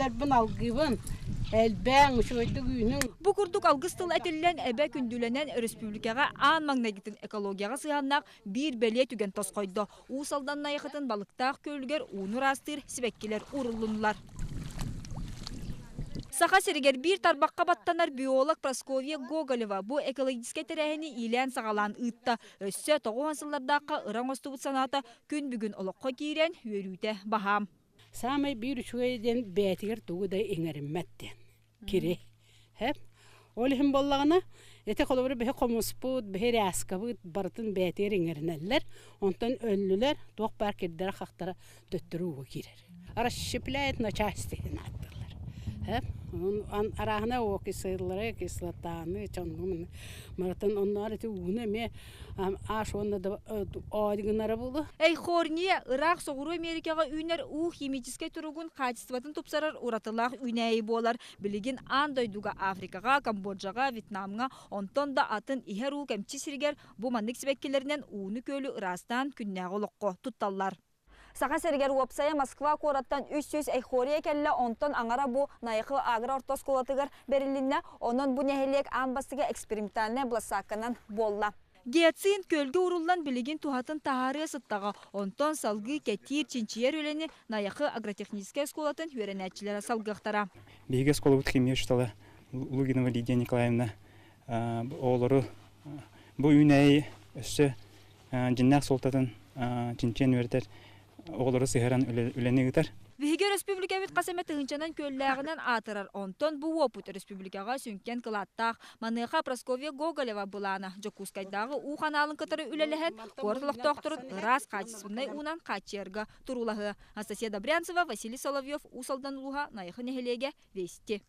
Лэрбин алгыыбын, элбээҥ, үчүгэйдик үүнүҥ. Бу курдук алгыс тыл этиллэн, эбэ күндүлэнэн өрөспүүбүлүкэҕэ аан маҥнайгытын экологияҕа сыһыаннаах биир бэлиэ түгэн тосхойдо. Уус Алдан Найахытын балыктаах күөлүгэр ууну ыраастыыр сибэккилэр ууруллуннулар. Саха сиригэр биир тарбахха баттанар биолог Прасковья Гоголева бу экологическай тэрээһини иилээн-саҕалаан ыытта. Өссө 90 сыллардаахха ыра оҥостубут санаата күн бүгүн олоххо киирэн, үөрүүтэ баһаам. Саамай биир үчүгэй диэн бэйэтигэр тугу да иҥэриммэт диэн кири. Һэп. Ол иһин буоллаҕына, ити холобура биһи хомуспут, биһи ряскабыт барытын бэйэтигэр иҥэринэллэр. Онтон өллүлэр, туох баар кирдэрэ-хахтара төттөрү ууга киирэр. Расщепляет на части диэн ааттыыллар. Һэп. Арааһына окислары, кислотаны, чоннумун барытын онноор ити ууну эмиэ аш уонна да оодьгынара буолуо. Эйхорния ыраах Соҕуруу Америкаҕа үүнэр уу химическэй туругун хаачыстыбатын тупсарар уратылаах үүнээйи буолар. Билигин аан дойдуга Африкаҕа, Камбоджаҕа, Вьетнамҥа, онтон да атын иһэр уу кэмчи сиригэр бу маннык сибэккилэринэн ууну-күөлү ыраастаан күннээҕи олоххо тутталлар. Саха сиригэр уопсайа Москва куораттан 300 эйхория кэллэ, онтон аҥара бу Найахы агро орто оскуолатыгар бэрилиннэ, онон бу нэһилиэк аан бастакы экспериментальнай былассаакканан буолла. Гиацинт күөлгэ ууруллан билигин туһатын таһаарыа сыттаҕа, онтон салгыы кэтиир, чинчийэр үлэни Найахы агротехническай оскуолатын үөрэнээччилэрэ салгыахтара. Биһиги оскуолабыт химия учуутала Лугинова Лидия Николаевна оҕолору бу үүнээйи өссө дьиннээх суолтатын чинчийэн үөрэтэр оҕолору сыһыаран үлэни ыытар. Биһиги өрөспүүбүлүкэбит хас эмэ тыһыынчанан күөллээҕинэн аатырар, онтон бу уопут өрөспүүбүлүкэҕэ сүҥкэн кылааттаах. Маныаха Прасковья Гоголева былаана Дьокуускайдааҕы уу ханаалын кытары үлэлэһэн, куорат олохтоохторун ыраас хаачыстыбаннай уунан хааччыйарга туруулаһыа. Анастасия Добрянцева, Василий Соловьев, Уус Алдан улууһа, Найахы нэһилиэгэ, Вести.